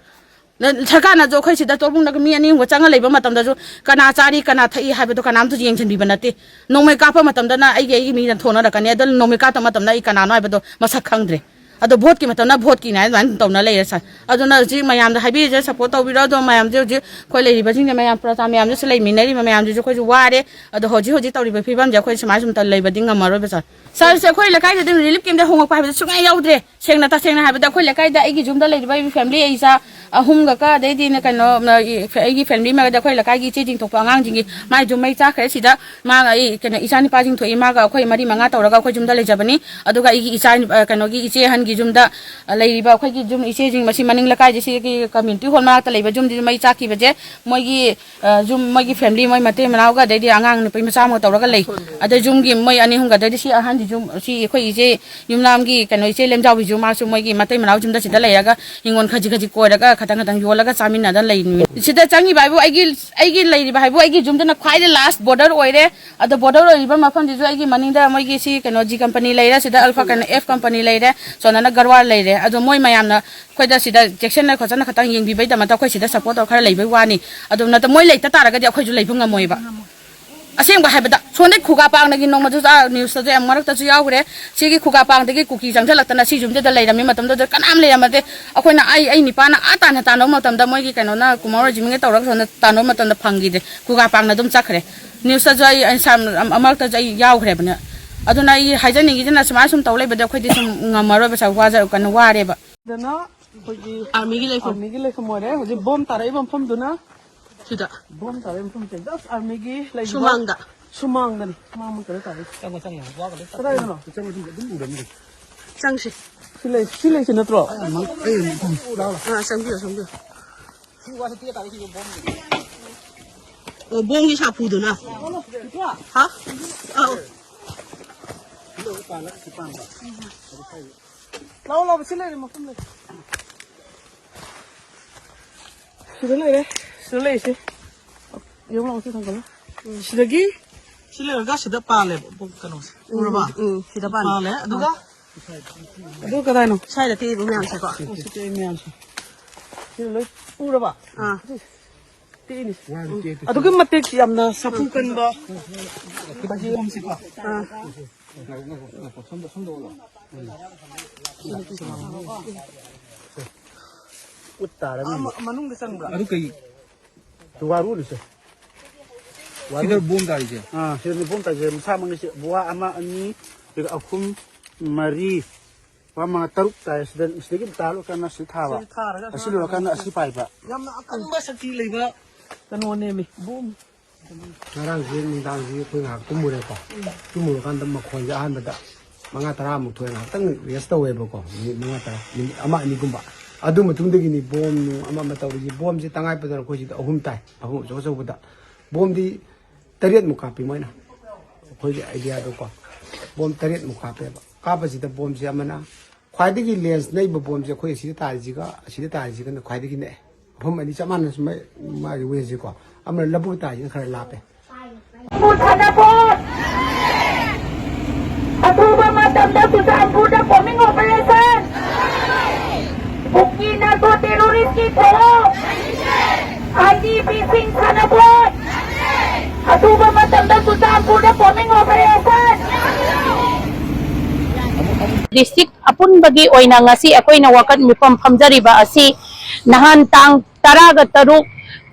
ꯅ-, ꯁꯔꯀꯥꯔꯅꯁꯨ ꯑꯩꯈꯣꯏ ꯁꯤꯗ ꯇꯣꯔꯕꯨꯡꯗꯒ ꯃꯤ ꯑꯅꯤ ꯑꯍꯨꯝꯒ ꯆꯪꯉ ꯂꯩꯕ ꯃꯇꯝꯗꯁꯨ ꯀꯅꯥ ꯆꯥꯔꯤ, ꯀꯅꯥ ꯊꯛꯏ ꯍꯥꯏꯕꯗꯣ ꯀꯅꯥꯝꯇꯁꯨ ꯌꯦꯡꯁꯤꯟꯕꯤꯕ ꯅꯠꯇꯦ꯫ ꯅꯣꯡꯃꯩ ꯀꯥꯞꯄ ꯃꯇꯝꯗꯅ ꯑꯩꯒꯤ, ꯑꯩꯒꯤ ꯃꯤꯅ ꯊꯣꯟꯅꯔꯛꯀꯅꯤ, ꯑꯗꯨ ꯅꯣꯡꯃꯩ ꯀꯥꯞꯇꯕ ꯃꯇꯝꯗ ꯑꯩ ꯀꯅꯥꯅꯣ ꯍꯥꯏꯕꯗꯣ ꯃꯁꯛ ꯈꯪꯗ꯭ꯔꯦ꯫ ꯑꯗꯣ ꯚꯣꯠꯀꯤ ꯃꯇꯝꯗ ꯚꯣꯠꯀꯤꯅꯦ ꯍꯥꯏꯅ ꯑꯗꯨꯃꯥꯏꯅ ꯇꯧꯅ ꯂꯩꯔꯦ ꯁꯥꯔ꯫ ꯑꯗꯨꯅ ꯍꯧꯖꯤꯛ ꯃꯌꯥꯝꯗ ꯍꯥꯏꯕꯤꯔꯤꯁꯦ, ꯁꯞꯄꯣꯔꯠ ꯇꯧꯕꯤꯔꯣ꯫ ꯑꯗꯣ ꯃꯌꯥꯝꯁꯦ ꯍꯧꯖꯤꯛ ꯑꯩꯈꯣꯏ ꯂꯩꯔꯤꯕꯁꯤꯡꯁꯦ, ꯃꯌꯥꯝ ꯄ꯭ꯔꯖꯥ ꯃꯌꯥꯝꯁꯤꯁꯨ ꯂꯩꯃꯤꯟꯅꯔꯤꯕ ꯃꯌꯥꯝꯁꯤꯁꯨ ꯑꯩꯈꯣꯏꯁꯨ ꯋꯥꯔꯦ꯫ ꯑꯗꯣ ꯍꯧꯖꯤꯛ ꯍꯧꯖꯤꯛ ꯇꯧꯔꯤꯕ ꯐꯤꯕꯝꯁꯦ ꯑꯩꯈꯣꯏ ꯁꯨꯃꯥꯏꯅ ꯁꯨꯝ ꯇ-, ꯂꯩꯕꯗꯤ ꯉꯝꯃꯔꯣꯏꯕ ꯁꯥꯔ꯫ ꯁꯥꯔꯁꯦ, ꯑꯩꯈꯣꯏ ꯂꯩꯀꯥꯏꯗꯗꯤ ꯔꯤꯂꯤꯐ ꯀꯦꯝꯞꯇ ꯍꯣꯡꯉꯛꯄ ꯍꯥꯏꯕꯗꯤ ꯁꯨꯡꯌꯥ ꯌꯥꯎꯗ꯭ꯔꯦ꯫ ꯁꯦꯡꯅ, ꯇꯁꯦꯡꯅ ꯍꯥꯏꯕꯗ ꯑꯩꯈꯣꯏ ꯂꯩꯀꯥꯏꯗ ꯑꯩꯒꯤ ꯌꯨꯝꯗ ꯂꯩꯔꯤꯕ ꯑꯩꯒꯤ ꯐꯦꯃꯤꯂꯤ, ꯑꯩ ꯏꯆꯥ ꯑꯍꯨꯝꯒꯀ, ꯑꯗꯩꯗꯤ ꯀꯩꯅꯣ, ꯑꯩꯒꯤ ꯐꯦꯃꯤꯂꯤ ꯃꯦꯝꯕꯔꯗ ꯑꯩꯈꯣꯏ ꯂꯩꯀꯥꯏꯒꯤ ꯏꯆꯦꯁꯤꯡ ꯊꯣꯛꯄ ꯑꯉꯥꯡꯁꯤꯡꯒꯤ ꯃꯥꯏꯁꯨ ꯃꯩ ꯆꯥꯛꯈ꯭ꯔꯦ꯫ ꯁꯤꯗ ꯃꯥꯒ ꯑꯩ, ꯀꯩꯅꯣ, ꯏꯆꯥ ꯅꯨꯄꯥꯁꯤꯡ ꯊꯣꯛꯏ, ꯃꯥꯒ ꯑꯩꯈꯣꯏ ꯃꯔꯤ ꯃꯉꯥ ꯇꯧꯔꯒ ꯑꯩꯈꯣꯏ ꯌꯨꯝꯗ ꯂꯩꯖꯕꯅꯤ꯫ ꯑꯗꯨꯒ ꯑꯩꯒꯤ ꯏꯆꯥ, ꯑ, ꯀꯩꯅꯣꯒꯤ ꯏꯆꯦ ꯑꯍꯟꯒꯤ ꯌꯨꯝꯗ, ꯑ, ꯂꯩꯔꯤꯕ ꯑꯩꯈꯣꯏꯒꯤ ꯌꯨꯝ ꯏꯆꯦꯁꯤꯡ, ꯃꯁꯤ ꯃꯅꯤꯡ ꯂꯩꯀꯥꯏꯁꯦ, ꯁꯤꯒꯤ ꯀꯝꯃ꯭ꯌꯨꯅꯤꯇꯤ ꯍꯣꯜ ꯃꯅꯥꯛꯇ ꯂꯩꯕ ꯌꯨꯝꯗꯨꯁꯨ ꯃꯩ ꯆꯥꯛꯈꯤꯕꯁꯦ ꯃꯣꯏꯒꯤ, ꯑ, ꯌꯨꯝ, ꯃꯣꯏꯒꯤ ꯐꯦꯃꯤꯂꯤ, ꯃꯣꯏ ꯃꯇꯩ ꯃꯅꯥꯎꯒ, ꯑꯗꯩꯗꯤ ꯑꯉꯥꯡ ꯅꯨꯄꯤ ꯃꯆꯥ ꯑꯃꯒ ꯇꯧꯔꯒ ꯂꯩ꯫ ꯑꯗꯩ ꯌꯨꯝꯒꯤ ꯃꯣꯏ ꯑꯅꯤ ꯑꯍꯨꯝꯒ, ꯑꯗꯩꯗꯤ ꯁꯤ ꯑꯍꯟꯁꯤꯁꯨ, ꯁꯤ ꯑꯩꯈꯣꯏ ꯏꯆꯦ ꯌꯨꯝꯅꯥꯝꯒꯤ ꯀꯩꯅꯣ, ꯏꯆꯦ ꯂꯦꯝꯖꯥꯎꯕꯤꯁꯨ, ꯃꯥꯁꯨ ꯃꯣꯏꯒꯤ ꯃꯇꯩ ꯃꯅꯥꯎ ꯌꯨꯝꯗ ꯁꯤꯗ ꯂꯩꯔꯒ ꯍꯤꯡꯒꯣꯜ ꯈꯖꯤꯛ ꯈꯖꯤꯛ ꯀꯣꯏꯔꯒ ꯈꯇꯪ ꯈꯇꯪ ꯌꯣꯜꯂꯒ ꯆꯥꯃꯤꯟꯅꯗꯅ ꯂꯩ꯫ ꯁꯤꯗ ꯆꯪꯉꯤꯕ ꯍꯥꯏꯕꯨ ꯑꯩꯒꯤ, ꯑꯩꯒꯤ ꯂꯩꯔꯤꯕ ꯍꯥꯏꯕꯨ ꯑꯩꯒꯤ ꯌꯨꯝꯗꯨꯅ ꯈ꯭ꯋꯥꯏꯗꯩ ꯂꯥꯁ ꯕꯣꯔꯗꯔ ꯑꯣꯏꯔꯦ꯫ ꯑꯗꯣ ꯕꯣꯔꯗꯔ ꯑꯣꯏꯔꯤꯕ ꯃꯐꯝꯁꯤꯁꯨ ꯑꯩꯒꯤ ꯃꯅꯤꯡꯗ ꯃꯣꯏꯒꯤ ꯁꯤ ꯀꯩꯅꯣ, ꯖꯤ ꯀꯝꯄꯅꯤ ꯂꯩꯔꯦ, ꯁꯤꯗ ꯑꯜꯐꯥ ꯀꯩꯅꯣ, ꯑꯦꯐ ꯀꯝꯄꯅꯤ ꯂꯩꯔꯦ, ꯁꯣꯝꯗꯅ ꯒꯔꯋꯥꯔ ꯂꯩꯔꯦ꯫ ꯑꯗꯣ ꯃꯣꯏ ꯃꯌꯥꯝꯅ ꯑꯩꯈꯣꯏꯗ ꯁꯤꯗ ꯆꯦꯛꯁꯤꯟꯅ ꯈꯣꯠꯆꯟꯅ ꯈꯇꯪ ꯌꯦꯡꯕꯤꯕꯩꯗꯃꯛꯇ ꯑꯩꯈꯣꯏ ꯁꯤꯗ ꯁꯞꯄꯣꯔꯠ ꯇꯧꯔ ꯈꯔ ꯂꯩꯕꯩ ꯋꯥꯅꯤ꯫ ꯑꯗꯨ ꯅꯠꯇ ꯃꯣꯏ ꯂꯩꯇ ꯇꯥꯔꯒꯗꯤ ꯑꯩꯈꯣꯏꯁꯨ ꯂꯩꯕ ꯉꯝꯃꯣꯏꯕ꯫ ꯑꯁꯦꯡꯕ ꯍꯥꯏꯕꯗ, ꯁꯣꯝꯗꯩ ꯈꯨꯒꯥ ꯄꯥꯡꯗꯒꯤ ꯅꯣꯡꯃꯗꯨ ꯑꯥ ꯅ꯭ꯌꯨꯁꯇꯁꯨ ꯌꯥꯝ ꯃꯔꯛꯇꯁꯨ ꯌꯥꯎꯈ꯭ꯔꯦ꯫ ꯁꯤꯒꯤ ꯈꯨꯒꯥ ꯄꯥꯡꯗꯒꯤ ꯀꯨꯀꯤ ꯆꯪꯁꯤꯜꯂꯛꯇꯅ ꯁꯤ ꯌꯨꯝꯁꯤꯗ ꯂꯩꯔꯝꯃꯤ ꯃꯇꯝꯗꯨꯗ ꯀꯅꯥꯝ ꯂꯩꯔꯝꯃꯗꯦ꯫ ꯑꯩꯈꯣꯏꯅ, ꯑꯩ, ꯑꯩ ꯅꯤꯄꯥꯅ ꯑꯥ ꯇꯥꯟꯅ ꯇꯥꯟꯅꯕ ꯃꯇꯝꯗ, ꯃꯣꯏꯒꯤ ꯀꯩꯅꯣꯅ, ꯀꯨꯃꯥꯔ ꯔꯦꯖꯤꯃꯦꯟꯒ ꯇꯧꯔꯒ ꯁꯣꯝꯗ ꯇꯥꯟꯅꯕ ꯃꯇꯝꯗ ꯐꯪꯈꯤꯗꯦ꯫ ꯈꯨꯒꯥ ꯄꯥꯡꯅ ꯑꯗꯨꯝ ꯆꯠꯈ꯭ꯔꯦ꯫ ꯅ꯭ꯌꯨꯁꯇꯁꯨ ꯑꯩ, ꯑꯩ ꯁꯥꯝ-, ꯑꯃ-, ꯃꯔꯛꯇꯁꯨ ꯑꯩ ꯌꯥꯎꯈ꯭ꯔꯦꯕꯅꯦ꯫ ꯑꯗꯨꯅ ꯑꯩ ꯍꯥꯏꯖꯅꯤꯡꯉꯤꯁꯤꯅ, ꯁꯨꯃꯥꯏꯅ ꯁꯨꯝ ꯇꯧ ꯂꯩꯕꯗꯤ ꯑꯩꯈꯣꯏꯗꯤ ꯁꯨꯝ ꯉꯝꯃꯔꯣꯏꯕ, ꯁꯥꯔ, ꯋꯥꯖ-, ꯀꯩꯅꯣ, ꯋꯥꯔꯦꯕ꯫ ꯁꯤꯗꯅ ꯑꯩꯈꯣꯏꯒꯤ ꯑꯥꯔꯃꯤꯒꯤ ꯂꯩꯐꯝ꯫ ꯑꯥꯔꯃꯤꯒꯤ ꯂꯩꯐꯝ ꯑꯣꯏꯔꯦ꯫ ꯍꯧꯖꯤꯛ ꯕꯣꯝ ꯇꯥꯔꯛꯏꯕ ꯃꯐꯝꯗꯨꯅ ꯁꯤꯗ꯫ ꯕꯣꯝ ꯇꯥꯔꯛꯏꯕ ꯃꯐꯝꯁꯦ just ꯑꯥꯔꯃꯤꯒꯤ ꯂꯩꯔꯤꯕ ꯁꯨꯃꯥꯡꯗ꯫ ꯁꯨꯃꯥꯡꯗꯅꯤ꯫ ꯁꯨꯃꯥꯡ ꯃꯛꯇꯗ ꯇꯥꯔꯛꯏꯁꯦ꯫ ꯆꯪꯉꯣ, ꯆꯪꯉꯣ꯫ ꯋꯥꯒ ꯂꯣꯏ ꯀꯗꯥꯏꯗꯅꯣ? ꯆꯪꯉꯣ, ꯆꯪꯉꯣ, ꯑꯗꯨꯝ ꯎꯔꯝꯅꯤ꯫ ꯆꯪꯁꯤ꯫ ꯁꯤ ꯂꯩ, ꯁꯤ ꯂꯩꯁꯤ ꯅꯠꯇ꯭ꯔꯣ? ꯑꯩ ꯑꯃꯨꯛ, ꯑꯩ ꯑꯃꯨꯛ ꯊꯝ-, ꯂꯥꯎ, ꯂꯥꯎ꯫ ꯑꯥ, ꯆꯪꯕꯤꯌꯣ, ꯆꯪꯕꯤꯌꯣ꯫ ꯁꯤ ꯋꯥꯁꯦ ꯇꯦꯛꯑ ꯇꯥꯔꯛꯏꯁꯦ ꯕꯣꯝꯒꯤ꯫ ꯑꯣ, ꯕꯣꯝꯒꯤ ꯁꯥꯐꯨꯗꯨꯅ꯫ ꯍꯥ? ꯑꯧ꯫ ꯁꯤ ꯂꯩ, ꯄꯥꯜꯂ, ꯁꯤ ꯄꯥꯟꯕ꯫ ꯂꯥꯎ, ꯂꯥꯎ, ꯁꯤ ꯂꯩꯔꯦ, ꯃꯐꯝ ꯂꯩ꯫ ꯁꯤꯗ ꯂꯩꯔꯦ, ꯁꯤꯗ ꯂꯩꯔꯤꯁꯦ꯫ ꯌꯦꯡꯉꯨ ꯂꯥꯎ, ꯁꯤ ꯊꯥꯡꯒꯠꯂꯣ꯫ ꯎꯝ꯫ ꯁꯤꯗꯒꯤ ꯁꯤ ꯂꯩꯔꯒ ꯁꯤꯗ ꯄꯥꯜꯂꯦꯕ, ꯀꯩꯅꯣꯁꯦ꯫ ꯎꯝ, ꯎꯔꯕ? ꯎꯝ, ꯁꯤꯗ ꯄꯥꯜꯂꯦ꯫ ꯄꯥꯜꯂꯦ꯫ ꯑꯗꯨꯒ ꯑꯗꯨ ꯀꯗꯥꯏꯅꯣ? ꯁ꯭ꯋꯥꯏꯗ ꯇꯦꯛꯏꯕ ꯃꯌꯥꯝꯁꯦꯀꯣ꯫ ꯁꯤ ꯇꯦꯛꯏ ꯃꯌꯥꯝꯁꯦ꯫ ꯁꯤ ꯂꯣꯏ ꯎꯔꯕ? ꯑꯥ꯫ ꯇꯦꯛꯏꯅꯤ꯫ ꯋꯥꯗꯤ ꯇꯦꯛꯇꯦ꯫ ꯑꯗꯨꯛꯀꯤ ꯃꯇꯤꯛ ꯌꯥꯝꯅ ꯁꯥꯐꯨ ꯀꯟꯕ ꯐꯗꯤꯒꯣꯝꯁꯦꯀꯣ꯫ ꯑꯥ꯫ ꯉꯥꯏꯈꯣ, ꯉꯥꯏꯈꯣ, ꯉꯥꯏꯈꯣ, ꯁꯣꯝꯗ, ꯁꯣꯝꯗ ꯑꯣꯜꯂꯣ꯫ ꯎꯠ ꯇꯥꯔꯅꯤ꯫ ꯑꯥ, ꯃ-, ꯃꯅꯨꯡꯗ ꯆꯪꯕ꯭ꯔꯥ? ꯑꯗꯨ ꯀꯩ? ꯋꯥꯔꯨꯅꯤꯁꯦ꯫ ꯋꯥꯔꯨ-, ꯁꯤꯗ ꯕꯣꯝ ꯇꯥꯔꯤꯁꯦ? ꯑꯥ, ꯁꯤꯗꯅꯤ ꯕꯣꯝ ꯇꯥꯔꯤꯁꯦ꯫ ꯃꯁꯥꯃꯛꯅꯤ ꯁꯤ꯫ ꯋꯥ ꯑꯃ, ꯑꯅꯤ, ꯑꯗꯨꯒ ꯑꯍꯨꯝ, ꯃꯔꯤ, ꯋꯥ ꯃꯉꯥ, ꯇꯔꯨꯛ ꯇꯥꯏ꯫ ꯁꯤꯗ, ꯁꯤꯗꯒꯤ ꯇꯥꯔꯀꯥꯟꯗ ꯁꯤ ꯊꯥꯕ꯫ ꯁꯤ ꯊꯥꯔꯒ ꯑꯁꯤ ꯂꯣꯏꯔꯀꯥꯟꯗ ꯑꯁꯤ ꯄꯥꯏꯕ꯫ ꯌꯥꯝꯅ ꯑꯀꯟꯕ ꯁꯛꯇꯤ ꯂꯩꯕ ꯀꯩꯅꯣꯅꯦꯃꯤ, ꯕꯣꯝ꯫ ꯉꯔꯥꯡꯁꯦ ꯅꯨꯡꯗꯥꯡꯁꯦ ꯑꯩꯈꯣꯏ ꯉꯥꯏꯍꯥꯛ ꯇꯨꯝꯃꯨꯔꯦꯀꯣ꯫ ꯎꯝ꯫ ꯇꯨꯝꯃꯨꯔꯀꯥꯟꯗ ꯃꯈꯣꯟꯁꯦ ꯑꯍꯥꯟꯕꯗ ꯃꯉꯥ ꯇꯔꯥꯃꯨꯛ ꯊꯣꯛꯑꯦ, ꯉꯥꯏꯍꯥꯛꯇꯪ ꯔꯦꯁ ꯇꯧꯋꯦꯕꯀꯣ, ꯃꯤꯅꯤꯠ ꯃꯉꯥ ꯇꯔꯥ, ꯃꯤꯅꯤꯠ ꯑꯃ ꯑꯅꯤꯒꯨꯝꯕ꯫ ꯑꯗꯨ ꯃꯇꯨꯡꯗꯒꯤꯅꯤ ꯕꯣꯝ ꯅꯨꯡ ꯑꯃ ꯑꯃ ꯇꯧꯔꯤꯁꯤ꯫ ꯕꯣꯝꯁꯤ ꯇꯉꯥꯏ ꯐꯗꯅ ꯑꯩꯈꯣꯏ ꯁꯤꯗ ꯑꯍꯨꯝ ꯇꯥꯏ, ꯑꯍꯨꯝ ꯑꯆꯧ ꯑꯆꯧꯕꯗ꯫ ꯕꯣꯝꯗꯤ ꯇꯔꯦꯠꯃꯨꯛ ꯀꯥꯞꯄꯤ ꯃꯣꯏꯅ, ꯑꯩꯈꯣꯏꯒꯤ ꯑꯥꯏꯗꯤꯌꯥꯗꯀꯣ꯫ ꯕꯣꯝ ꯇꯔꯦꯠꯃꯨꯛ ꯀꯥꯞꯄꯦꯕ꯫ ꯀꯥꯞꯄꯁꯤꯗ ꯕꯣꯝꯁꯦ ꯑꯃꯅ ꯈ꯭ꯋꯥꯏꯗꯒꯤ ꯔꯦꯟꯖ ꯅꯛꯏꯕ ꯕꯣꯝꯁꯦ ꯑꯩꯈꯣꯏ ꯑꯁꯤꯗ ꯇꯥꯔꯤꯁꯤꯒ ꯑꯁꯤꯗ ꯇꯥꯔꯤꯁꯤꯒꯅ ꯈ꯭ꯋꯥꯏꯗꯒꯤ ꯅꯛꯑꯦ꯫ ꯃꯐꯝ ꯑꯅꯤ ꯆꯞ ꯃꯥꯟꯅꯅ ꯁꯨꯝ ꯃꯥꯒꯤ ꯋꯦꯁꯁꯦꯀꯣ꯫ ꯑꯃꯅ ꯂꯧꯕꯨꯛ ꯇꯥꯔꯤꯁꯤꯅ ꯈꯔ ꯂꯥꯞꯄꯦ꯫ ꯁꯥꯟꯅꯄꯣꯠ ꯑꯊꯨꯕ ꯃꯇꯝꯗ ꯆꯨꯔꯆꯥꯟꯄꯨꯔꯗ ꯀꯣꯃꯤꯡ ꯑꯣꯄꯔꯦꯁꯟ꯫ ꯀꯨꯀꯤ ꯅꯥꯔꯀꯣ ꯇꯦꯔꯣꯔꯤꯁꯀꯤ ꯊꯧꯑꯣꯡ꯫ ꯑꯥꯏ ꯗꯤ ꯄꯤꯁꯤꯡ ꯁꯥꯟꯅꯄꯣꯠ ꯑꯊꯨꯕ ꯃꯇꯝꯗ ꯆꯨꯔꯆꯥꯟꯄꯨꯔꯗ ꯀꯣꯃꯤꯡ ꯑꯣꯄꯔꯦꯁꯟ꯫ ꯗꯤꯁꯇ꯭ꯔꯤꯛ ꯑꯄꯨꯟꯕꯒꯤ ꯑꯣꯏꯅ ꯉꯁꯤ ꯑꯩꯈꯣꯏꯅ ꯋꯥꯀꯠ ꯃꯤꯐꯝ ꯐꯝꯖꯔꯤꯕ ꯑꯁꯤ ꯅꯍꯥꯟ ꯇꯥꯡ ꯇꯔꯥꯒ ꯇꯔꯨꯛ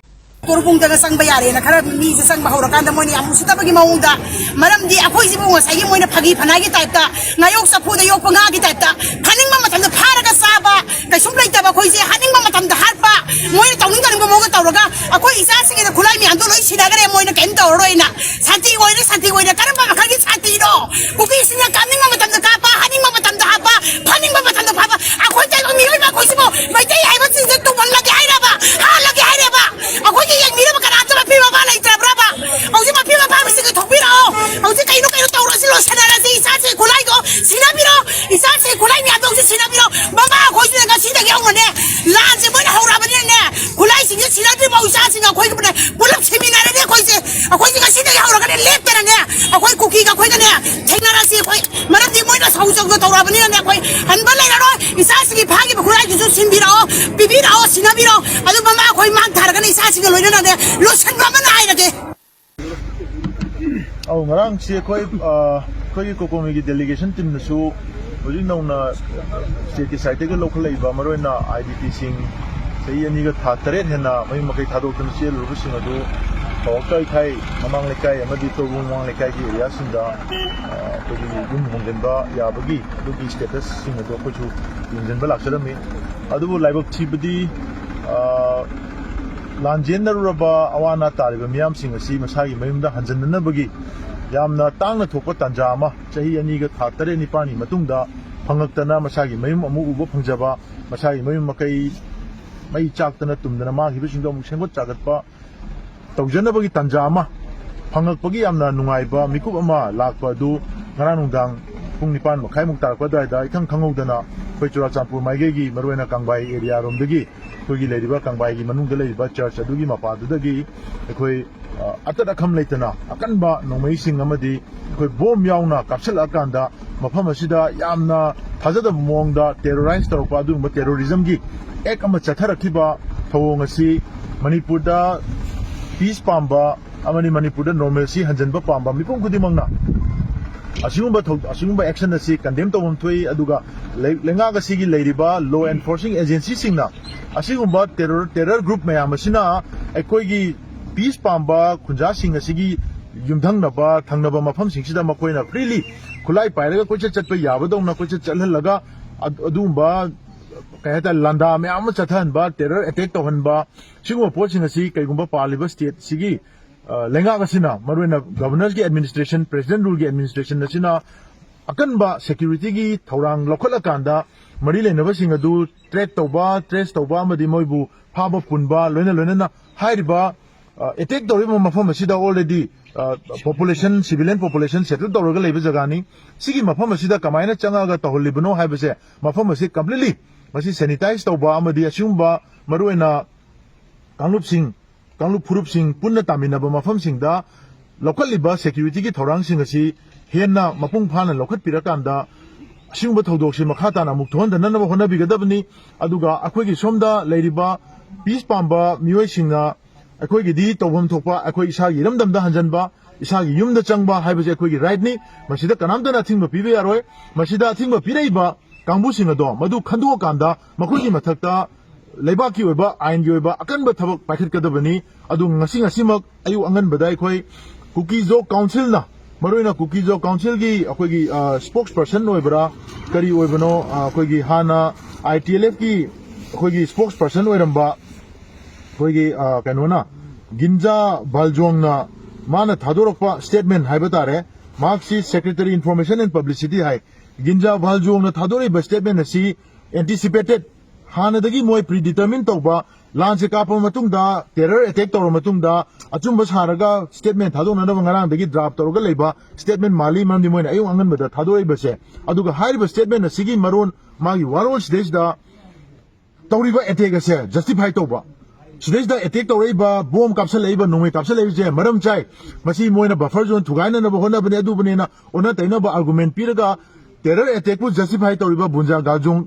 ꯀꯣꯔꯕꯨꯡꯗꯒ ꯆꯪꯕ ꯌꯥꯔꯦꯅ ꯈꯔ ꯃꯤꯁꯦ ꯆꯪꯕ ꯍꯧꯔꯀꯥꯟꯗ ꯃꯣꯏꯅ ꯌꯥꯝ ꯎꯁꯤꯠꯇꯕꯒꯤ ꯃꯑꯣꯡꯗ, ꯃꯔꯝꯗꯤ ꯑꯩꯈꯣꯏꯁꯤꯕꯨ ꯉꯁꯥꯏꯒꯤ ꯃꯣꯏꯅ ꯐꯥꯒꯤ ꯐꯅꯥꯏꯒꯤ ꯇꯥꯏꯞꯇ, ꯉꯥꯌꯣꯛ ꯆꯐꯨꯗ ꯌꯣꯛꯄ ꯉꯥꯒꯤ ꯇꯥꯏꯞꯇ ꯐꯥꯅꯤꯡꯕ ꯃꯇꯝꯗ ꯐꯥꯔꯒ ꯆꯥꯕ, ꯀꯩꯁꯨꯝ ꯂꯩꯇꯕ ꯑꯩꯈꯣꯏꯁꯦ ꯍꯥꯅꯤꯡꯕ ꯃꯇꯝꯗ ꯍꯥꯠꯄ, ꯃꯣꯏꯅ ꯇꯧꯅꯤꯡ ꯇꯧꯅꯤꯡꯕ ꯃꯑꯣꯡꯗ ꯇꯧꯔꯒ ꯑꯩꯈꯣꯏ ꯏꯆꯥꯁꯤꯡꯒꯤꯗ ꯈꯨꯠꯂꯥꯏ ꯃꯌꯥꯝꯗꯣ ꯂꯣꯏ ꯁꯤꯟꯅꯈ꯭ꯔꯦ, ꯃꯣꯏꯅ ꯀꯩꯝ ꯇꯧꯔꯔꯣꯏꯅ꯫ ꯁꯥꯟꯇꯤ ꯑꯣꯏꯔꯦ, ꯁꯥꯟꯇꯤ ꯑꯣꯏꯔꯦ꯫ ꯀꯔꯝꯕ ꯃꯈꯜꯒꯤ ꯁꯥꯟꯇꯤꯅꯣ? ꯀꯨꯀꯤꯁꯤꯡꯅ ꯀꯥꯞꯅꯤꯡꯕ ꯃꯇꯝꯗ ꯀꯥꯞꯄ, ꯍꯥꯠꯅꯤꯡꯕ ꯃꯇꯝꯗ ꯍꯥꯠꯄ, ꯐꯥꯅꯤꯡꯕ ꯃꯇꯝꯗ ꯐꯥꯕ꯫ ꯑꯩꯈꯣꯏ ꯇꯥꯏꯕꯪ ꯃꯤꯑꯣꯏꯕ ꯑꯩꯈꯣꯏꯁꯤꯕꯨ ꯃꯩꯇꯩ ꯍꯥꯏꯕꯁꯤꯡꯁꯦ ꯇꯨꯝꯍꯜꯂꯒꯦ ꯍꯥꯏꯔꯕ? ꯍꯥꯠꯂꯒꯦ ꯍꯥꯏꯔꯕ? ꯑꯩꯈꯣꯏꯒꯤ ꯌꯦꯡꯕꯤꯅꯕ ꯀꯅꯥꯝꯇ ꯃꯄꯤ ꯃꯄꯥ ꯂꯩꯇ꯭ꯔꯕ꯭ꯔꯕ? ꯍꯧꯖꯤꯛ ꯃꯄꯤ ꯃꯄꯥꯁꯤꯡꯒ ꯊꯣꯛꯄꯤꯔꯛꯑꯣ꯫ ꯍꯧꯖꯤꯛ ꯀꯩꯅꯣ ꯀꯩꯅꯣ ꯇꯧꯔꯁꯤ, ꯂꯣꯏꯁꯟꯅꯔꯁꯤ꯫ ꯏꯆꯥꯁꯦ ꯈꯨꯠꯂꯥꯏꯗꯣ ꯁꯤꯟꯅꯕꯤꯔꯣ꯫ ꯏꯆꯥꯁꯦ ꯈꯨꯠꯂꯥꯏ ꯃꯌꯥꯝꯗꯣ ꯍꯧꯖꯤꯛ ꯁꯤꯟꯅꯕꯤꯔꯣ꯫ ꯃꯃꯥ ꯑꯩꯈꯣꯏꯁꯤꯅ ꯉꯁꯤꯗꯒꯤ ꯍꯧꯅꯅꯦ, ꯂꯥꯟꯁꯦ ꯃꯣꯏꯅ ꯍꯧꯔꯛꯑꯕꯅꯤꯅꯅꯦ, ꯈꯨꯠꯂꯥꯏꯁꯤꯡꯁꯦ ꯁꯤꯟꯅꯗ꯭ꯔꯤꯐꯥꯎ ꯏꯆꯥꯁꯤꯡ ꯑꯩꯈꯣꯏꯒ ꯄꯨꯟꯅ ꯄꯨꯂꯞ ꯁꯤꯃꯤꯟꯅꯔꯅꯤ ꯑꯩꯈꯣꯏꯁꯦ꯫ ꯑꯩꯈꯣꯏꯁꯦ ꯉꯁꯤꯗꯒꯤ ꯍꯧꯔꯒꯅꯦ ꯂꯦꯞꯇꯅꯅꯦ ꯑꯩꯈꯣꯏ ꯀꯨꯀꯤꯒ ꯑꯩꯈꯣꯏꯒꯅꯦ ꯊꯦꯡꯅꯔꯁꯤ ꯑꯩꯈꯣꯏ꯫ ꯃꯔꯝꯗꯤ ꯃꯣꯏꯅ ꯁꯧ ꯁꯧꯗ ꯇꯧꯔꯛꯑꯕꯅꯤꯅꯅꯦ ꯑꯩꯈꯣꯏ ꯍꯟꯕ ꯂꯩꯔꯔꯣꯏ꯫ ꯏꯆꯥꯁꯤꯡꯒꯤ ꯐꯥꯈꯤꯕ ꯈꯨꯠꯂꯥꯏꯗꯨꯁꯨ ꯁꯤꯟꯕꯤꯔꯛꯑꯣ, ꯄꯤꯕꯤꯔꯛꯑꯣ, ꯁꯤꯟꯅꯕꯤꯔꯛꯑꯣ꯫ ꯑꯗꯨ ꯃꯃꯥ ꯑꯩꯈꯣꯏ ꯃꯥꯡ ꯊꯥꯔꯒꯅ ꯏꯆꯥꯁꯤꯡꯒ ꯂꯣꯏꯅꯅꯅꯦ ꯂꯣꯏꯁꯤꯟꯕ ꯑꯃ ꯅꯥꯏꯔꯒꯦ꯫ ꯑꯧ, ꯉꯔꯥꯡꯁꯤ ꯑꯩꯈꯣꯏ, ꯑ, ꯑꯩꯈꯣꯏꯒꯤ ꯀꯣꯀꯣꯃꯤꯒꯤ ꯗꯦꯂꯤꯒꯦꯁꯟ ꯇꯤꯝꯅꯁꯨ ꯍꯧꯖꯤꯛ ꯅꯧꯅ ꯁ꯭ꯇꯦꯠꯀꯤ ꯁꯥꯏꯠꯇꯒꯤ ꯂꯧꯈꯠꯂꯛꯏꯕ, ꯃꯔꯨꯑꯣꯏꯅ ꯑꯥꯏ ꯗꯤ ꯄꯤꯁꯤꯡ, ꯆꯍꯤ ꯑꯅꯤꯒ ꯊꯥ ꯇꯔꯦꯠ ꯍꯦꯟꯅ ꯃꯌꯨꯝ ꯃꯀꯩ ꯊꯥꯗꯣꯛꯇꯨꯅ ꯆꯦꯜꯂꯨꯔꯕꯁꯤꯡ ꯑꯗꯨ ꯀꯋꯥꯛꯇ ꯏꯊꯥꯏ ꯃꯃꯥꯡ ꯂꯩꯀꯥꯏ ꯑꯃꯗꯤ ꯇꯣꯔꯕꯨꯡ ꯃꯃꯥꯡ ꯂꯩꯀꯥꯏꯒꯤ ꯑꯦꯔꯤꯌꯥꯁꯤꯡꯗ, ꯑ, ꯑꯩꯈꯣꯏꯒꯤ ꯌꯨꯝ ꯍꯣꯡꯖꯤꯟꯕ ꯌꯥꯕꯒꯤ ꯑꯗꯨꯒꯤ ꯁ꯭ꯇꯦꯇꯁꯁꯤꯡ ꯑꯗꯨ ꯑꯩꯈꯣꯏꯁꯨ ꯌꯦꯡꯁꯤꯟꯕ ꯂꯥꯛꯆꯔꯝꯃꯤ꯫ ꯑꯗꯨꯕꯨ ꯂꯥꯏꯕꯛ ꯊꯤꯕꯗꯤ, ꯑ, ꯂꯥꯟꯖꯦꯟꯅꯔꯨꯔꯕ ꯑꯋꯥ ꯑꯅꯥ ꯇꯥꯔꯤꯕ ꯃꯤꯌꯥꯝꯁꯤꯡ ꯑꯁꯤ ꯃꯁꯥꯒꯤ ꯃꯌꯨꯝꯗ ꯍꯟꯖꯤꯟꯅꯅꯕꯒꯤ ꯌꯥꯝꯅ ꯇꯥꯡꯅ ꯊꯣꯛꯄ ꯇꯥꯟꯖꯥ ꯑꯃ, ꯆꯍꯤ ꯑꯅꯤꯒ ꯊꯥ ꯇꯔꯦꯠ ꯅꯤꯄꯥꯜꯒꯤ ꯃꯇꯨꯡꯗ ꯐꯪꯉꯛꯇꯅ ꯃꯁꯥꯒꯤ ꯃꯌꯨꯝ ꯑꯃꯨꯛ ꯎꯕ ꯐꯪꯖꯕ, ꯃꯁꯥꯒꯤ ꯃꯌꯨꯝ ꯃꯀꯩ ꯃꯩ ꯆꯥꯛꯇꯅ ꯇꯨꯝꯗꯅ ꯃꯥꯡꯈꯤꯕꯁꯤꯡꯗꯣ ꯑꯃꯨꯛ ꯁꯦꯝꯒꯠ ꯁꯥꯒꯠꯄ ꯇꯧꯖꯅꯕꯒꯤ ꯇꯥꯟꯖꯥ ꯑꯃ ꯐꯪꯉꯛꯄꯒꯤ ꯌꯥꯝꯅ ꯅꯨꯡꯉꯥꯏꯕ ꯃꯤꯀꯨꯞ ꯑꯃ ꯂꯥꯛꯄ ꯑꯗꯨ ꯉꯔꯥꯡ ꯅꯨꯡꯗꯥꯡ ꯄꯨꯡ ꯅꯤꯄꯥꯟ ꯃꯈꯥꯏꯃꯨꯛ ꯇꯥꯔꯛꯄ ꯑꯗꯨꯋꯥꯏꯗ ꯏꯈꯪ ꯈꯪꯍꯧꯗꯅ ꯑꯩꯈꯣꯏ ꯆꯨꯔꯥꯆꯥꯟꯄꯨꯔ ꯃꯥꯏꯀꯩꯒꯤ, ꯃꯔꯨꯑꯣꯏꯅ ꯀꯪꯕꯥꯏ ꯑꯦꯔꯤꯌꯥꯔꯣꯝꯗꯒꯤ ꯑꯩꯈꯣꯏꯒꯤ ꯂꯩꯔꯤꯕ ꯀꯪꯕꯥꯏꯒꯤ ꯃꯅꯨꯡꯗ ꯂꯩꯔꯤꯕ ꯆꯔꯆ ꯑꯗꯨꯒꯤ ꯃꯄꯥꯗꯨꯗꯒꯤ ꯑꯩꯈꯣꯏ, ꯑ, ꯑꯇꯠ ꯑꯈꯝ ꯂꯩꯇꯅ ꯑꯀꯟꯕ ꯅꯣꯡꯃꯩꯁꯤꯡ ꯑꯃꯗꯤ ꯑꯩꯈꯣꯏ ꯕꯣꯝ ꯌꯥꯎꯅ ꯀꯥꯞꯁꯤꯜꯂꯛꯑꯀꯥꯟꯗ ꯃꯐꯝ ꯑꯁꯤꯗ ꯌꯥꯝꯅ ꯊꯥꯖꯗꯕ ꯃꯑꯣꯡꯗ ꯇꯦꯔꯣꯔꯥꯏꯁ ꯇꯧꯔꯛꯄ ꯑꯗꯨꯒꯨꯝꯕ ꯇꯦꯔꯣꯔꯤꯖꯝꯒꯤ ꯑꯦꯛ ꯑꯃ ꯆꯠꯊꯔꯛꯈꯤꯕ ꯊꯧꯑꯣꯡ ꯑꯁꯤ ꯃꯅꯤꯄꯨꯔꯗ ꯄꯤꯁ ꯄꯥꯝꯕ ꯑꯃꯗꯤ ꯃꯅꯤꯄꯨꯔꯗ normalcy ꯍꯟꯖꯤꯟꯕ ꯄꯥꯝꯕ ꯃꯤꯄꯨꯝ ꯈꯨꯗꯤꯡꯃꯛꯅ ꯑꯁꯤꯒꯨꯝꯕ ꯊꯧ-, ꯑꯁꯤꯒꯨꯝꯕ action ꯑꯁꯤ condemn ꯇꯧꯐꯝ ꯊꯣꯛꯏ꯫ ꯑꯗꯨꯒ ꯂꯩ-, ꯂꯩꯉꯥꯛ ꯑꯁꯤꯒꯤ ꯂꯩꯔꯤꯕ law enforcing agencyꯁꯤꯡꯅ ꯑꯁꯤꯒꯨꯝꯕ terror, terror group ꯃꯌꯥꯝ ꯑꯁꯤꯅ ꯑꯩꯈꯣꯏꯒꯤ peace ꯄꯥꯝꯕ ꯈꯨꯟꯖꯥꯁꯤꯡ ꯑꯁꯤꯒꯤ ꯌꯨꯝꯊꯪꯅꯕ, ꯊꯪꯅꯕ ꯃꯐꯝꯁꯤꯡꯁꯤꯗ ꯃꯈꯣꯏꯅ freely ꯈꯨꯠꯂꯥꯏ ꯄꯥꯏꯔꯒ ꯀꯣꯏꯆꯠ ꯆꯠꯄ ꯌꯥꯕꯗꯧꯅ ꯀꯣꯏꯆꯠ ꯆꯠꯍꯜꯂꯒ ꯑꯗ-, ꯑꯗꯨꯒꯨꯝꯕ, ꯀꯩ ꯍꯥꯏꯇꯥꯔꯦ, ꯂꯥꯟꯗꯥ ꯃꯌꯥꯝ ꯑꯃ ꯆꯠꯊꯍꯟꯕ, terror attack ꯇꯧꯍꯟꯕ, ꯁꯤꯒꯨꯝꯕ ꯄꯣꯠꯁꯤꯡ ꯑꯁꯤ ꯀꯩꯒꯨꯝꯕ ꯄꯥꯜꯂꯤꯕ stateꯁꯤꯒꯤ, ꯑ, ꯂꯩꯉꯥꯛ ꯑꯁꯤꯅ, ꯃꯔꯨꯑꯣꯏꯅ governorꯒꯤ administration, president ruleꯒꯤ administration ꯑꯁꯤꯅ ꯑꯀꯟꯕ securityꯒꯤ ꯊꯧꯔꯥꯡ ꯂꯧꯈꯠꯂꯀꯥꯟꯗ ꯃꯔꯤ ꯂꯩꯅꯕꯁꯤꯡ ꯑꯗꯨ track ꯇꯧꯕ, trace ꯇꯧꯕ ꯑꯃꯗꯤ ꯃꯣꯏꯕꯨ ꯐꯥꯕ ꯄꯨꯟꯕ, ꯂꯣꯏꯅ ꯂꯣꯏꯅꯅ ꯍꯥꯏꯔꯤꯕ, ꯑ, attack ꯇꯧꯔꯤꯕ ꯃꯐꯝ ꯑꯁꯤꯗ already, ꯑ, population, civilian population settle ꯇꯧꯔꯒ ꯂꯩꯕ ꯖꯒꯥꯅꯤ꯫ ꯁꯤꯒꯤ ꯃꯐꯝ ꯑꯁꯤꯗ ꯀꯃꯥꯏꯅ ꯆꯪꯉꯛꯑꯒ ꯇꯧꯍꯜꯂꯤꯕꯅꯣ ꯍꯥꯏꯕꯁꯦ, ꯃꯐꯝ ꯑꯁꯤ completely ꯃꯁꯤ sanitize ꯇꯧꯕ ꯑꯃꯗꯤ ꯑꯁꯤꯒꯨꯝꯕ ꯃꯔꯨꯑꯣꯏꯅ ꯀꯥꯡꯂꯨꯞꯁꯤꯡ, ꯀꯥꯡꯂꯨꯞ ꯐꯨꯔꯨꯞꯁꯤꯡ ꯄꯨꯟꯅ ꯇꯥꯃꯤꯟꯅꯕ ꯃꯐꯝꯁꯤꯡꯗ ꯂꯧꯈꯠꯂꯤꯕ securityꯒꯤ ꯊꯧꯔꯥꯡꯁꯤꯡ ꯑꯁꯤ ꯍꯦꯟꯅ ꯃꯄꯨꯡ ꯐꯥꯅ ꯂꯧꯈꯠꯄꯤꯔꯀꯥꯟꯗ ꯑꯁꯤꯒꯨꯝꯕ ꯊꯧꯗꯣꯛꯁꯤ ꯃꯈꯥ ꯇꯥꯅ ꯑꯃꯨꯛ ꯊꯣꯛꯍꯟꯗꯅꯕ ꯍꯣꯠꯅꯕꯤꯒꯗꯕꯅꯤ꯫ ꯑꯗꯨꯒ ꯑꯩꯈꯣꯏꯒꯤ ꯁꯣꯝꯗ ꯂꯩꯔꯤꯕ peace ꯄꯥꯝꯕ ꯃꯤꯑꯣꯏꯁꯤꯡꯅ ꯑꯩꯈꯣꯏꯒꯤꯗꯤ ꯇꯧꯐꯝ ꯊꯣꯛꯄ ꯑꯩꯈꯣꯏ ꯏꯁꯥꯒꯤ ꯏꯔꯝꯗꯝꯗ ꯍꯟꯖꯟꯕ, ꯏꯁꯥꯒꯤ ꯌꯨꯝꯗ ꯆꯪꯕ ꯍꯥꯏꯕꯁꯦ ꯑꯩꯈꯣꯏꯒꯤ rightꯅꯤ꯫ ꯃꯁꯤꯗ ꯀꯅꯥꯝꯇꯅ ꯑꯊꯤꯡꯕ ꯄꯤꯕ ꯌꯥꯔꯣꯏ꯫ ꯃꯁꯤꯗ ꯑꯊꯤꯡꯕ ꯄꯤꯔꯛꯏꯕ ꯀꯥꯡꯕꯨꯁꯤꯡ ꯑꯗꯣ ꯃꯗꯨ ꯈꯟꯗꯣꯛꯑꯀꯥꯟꯗ ꯃꯈꯣꯏꯒꯤ ꯃꯊꯛꯇ ꯂꯩꯕꯥꯛꯀꯤ ꯑꯣꯏꯕ, ꯑꯥꯏꯟꯒꯤ ꯑꯣꯏꯕ ꯑꯀꯟꯕ ꯊꯕꯛ ꯄꯥꯏꯈꯠꯀꯗꯕꯅꯤ꯫ ꯑꯗꯨ ꯉꯁꯤ, ꯉꯁꯤꯃꯛ ꯑꯌꯨꯛ ꯑꯉꯟꯕꯗ ꯑꯩꯈꯣꯏ ꯀꯨꯀꯤꯖꯣ councilꯅ, ꯃꯔꯨꯑꯣꯏꯅ ꯀꯨꯀꯤꯖꯣ councilꯒꯤ ꯑꯩꯈꯣꯏꯒꯤ, ꯑ, spokesperson ꯑꯣꯏꯕ꯭ꯔꯥ, ꯀꯔꯤ ꯑꯣꯏꯕꯅꯣ, ꯑ, ꯑꯩꯈꯣꯏꯒꯤ ꯍꯥꯟꯅ ITLFꯀꯤ ꯑꯩꯈꯣꯏꯒꯤ spokesperson ꯑꯣꯏꯔꯝꯕ ꯑꯩꯈꯣꯏꯒꯤ, ꯑ, ꯀꯩꯅꯣꯅ, ꯒꯤꯟꯖꯥ ꯚꯥꯜꯖꯣꯡꯅ ꯃꯥꯅ ꯊꯥꯗꯣꯔꯛꯄ statement ꯍꯥꯏꯕ ꯇꯥꯔꯦ, ꯃꯍꯥꯛꯁꯤ Secretary Information and Publicity high. ꯒꯤꯟꯖꯥ ꯚꯥꯜꯖꯣꯡꯅ ꯊꯥꯗꯣꯔꯛꯏꯕ statement ꯑꯁꯤ anticipated, ꯍꯥꯟꯅꯗꯒꯤ ꯃꯣꯏ predetermine ꯇꯧꯕ, ꯂꯥꯟꯁꯦ ꯀꯥꯞꯄ ꯃꯇꯨꯡꯗ, terror attack ꯇꯧꯔ ꯃꯇꯨꯡꯗ, ꯑꯆꯨꯝꯕ ꯁꯥꯔꯒ statement ꯊꯥꯗꯣꯛꯅꯅꯕ ꯉꯔꯥꯡꯗꯒꯤ draft ꯇꯧꯔꯒ ꯂꯩꯕ statement ꯃꯥꯜꯂꯤ꯫ ꯃꯔꯝꯗꯤ ꯃꯣꯏꯅ ꯑꯌꯨꯛ ꯑꯉꯟꯕꯗ ꯊꯥꯗꯣꯔꯛꯏꯕꯁꯦ꯫ ꯑꯗꯨꯒ ꯍꯥꯏꯔꯤꯕ statement ꯑꯁꯤꯒꯤ ꯃꯔꯣꯟ, ꯃꯥꯒꯤ ꯋꯥꯔꯣꯜ ꯁꯤꯗꯩꯁꯤꯗ ꯇꯧꯔꯤꯕ attack ꯑꯁꯦ justify ꯇꯧꯕ, ꯁꯤꯗꯩꯁꯤꯗ attack ꯇꯧꯔꯛꯏꯕ, bomb ꯀꯥꯞꯁꯜꯂꯛꯏꯕ, ꯅꯣꯡꯃꯩ ꯀꯥꯞꯁꯜꯂꯛꯏꯕꯁꯦ ꯃꯔꯝ ꯆꯥꯏ꯫ ꯃꯁꯤ ꯃꯣꯏꯅ buffer zone ꯊꯨꯒꯥꯏꯅꯅꯕ ꯍꯣꯠꯅꯕꯅꯦ, ꯑꯗꯨꯕꯨꯅꯦꯅ ꯑꯣꯟꯅ ꯇꯩꯅꯕ argument ꯄꯤꯔꯒ terror attackꯄꯨ justify ꯇꯧꯔꯤꯕ ꯕꯨꯟꯖꯥ ꯒꯥꯖꯣꯡ,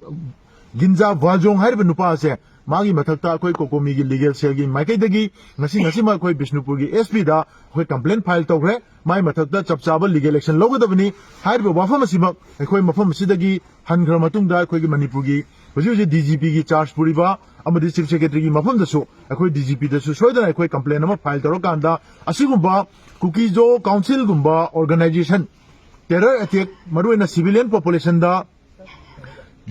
ꯒꯤꯟꯖꯥ ꯚꯥꯜꯖꯣꯡ ꯍꯥꯏꯔꯤꯕ ꯅꯨꯄꯥ ꯑꯁꯦ ꯃꯥꯒꯤ ꯃꯊꯛꯇ ꯑꯩꯈꯣꯏ ꯀꯣꯀꯣꯃꯤꯒꯤ ꯂꯤꯒꯦꯜ ꯁꯦꯜꯒꯤ ꯃꯥꯏꯀꯩꯗꯒꯤ ꯉꯁꯤ ꯉꯁꯤꯃꯛ ꯑꯩꯈꯣꯏ ꯕꯤꯁꯅꯨꯄꯨꯔꯒꯤ ꯑꯦꯁ ꯄꯤꯗ ꯑꯩꯈꯣꯏ ꯀꯝꯄ꯭ꯂꯦꯟ ꯐꯥꯏꯜ ꯇꯧꯈ꯭ꯔꯦ꯫ ꯃꯥꯒꯤ ꯃꯊꯛꯇ ꯆꯞ ꯆꯥꯕ ꯂꯤꯒꯦꯜ ꯑꯦꯛꯁꯟ ꯂꯧꯒꯗꯕꯅꯤ꯫ ꯍꯥꯏꯔꯤꯕ ꯋꯥꯐꯝ ꯑꯁꯤꯃꯛ ꯑꯩꯈꯣꯏ ꯃꯐꯝ ꯑꯁꯤꯗꯒꯤ ꯍꯟꯈ꯭ꯔ ꯃꯇꯨꯡꯗ ꯑꯩꯈꯣꯏꯒꯤ ꯃꯅꯤꯄꯨꯔꯒꯤ ꯍꯧꯖꯤꯛ ꯍꯧꯖꯤꯛ ꯗꯤ ꯖꯤ ꯄꯤꯒꯤ ꯆꯥꯔꯖ ꯄꯨꯔꯤꯕ ꯑꯃꯗꯤ ꯆꯤꯐ ꯁꯦꯀ꯭ꯔꯦꯇꯔꯤꯒꯤ ꯃꯐꯝꯗꯁꯨ ꯑꯩꯈꯣꯏ ꯗꯤ ꯖꯤ ꯄꯤꯗꯁꯨ ꯁꯣꯏꯗꯅ ꯑꯩꯈꯣꯏ ꯀꯝꯄ꯭ꯂꯦꯟ ꯑꯃ ꯐꯥꯏꯜ ꯇꯧꯔꯀꯥꯟꯗ ꯑꯁꯤꯒꯨꯝꯕ ꯀꯨꯀꯤꯖꯣ ꯀꯥꯎꯟꯁꯤꯜꯒꯨꯝꯕ ꯑꯣꯔꯒꯅꯥꯏꯖꯦꯁꯟ ꯇꯦꯔꯔ ꯑꯦꯇꯦꯛ, ꯃꯔꯨꯑꯣꯏꯅ ꯁꯤꯚꯤꯂꯤꯌꯟ ꯄꯣꯄꯨꯂꯦꯁꯟꯗ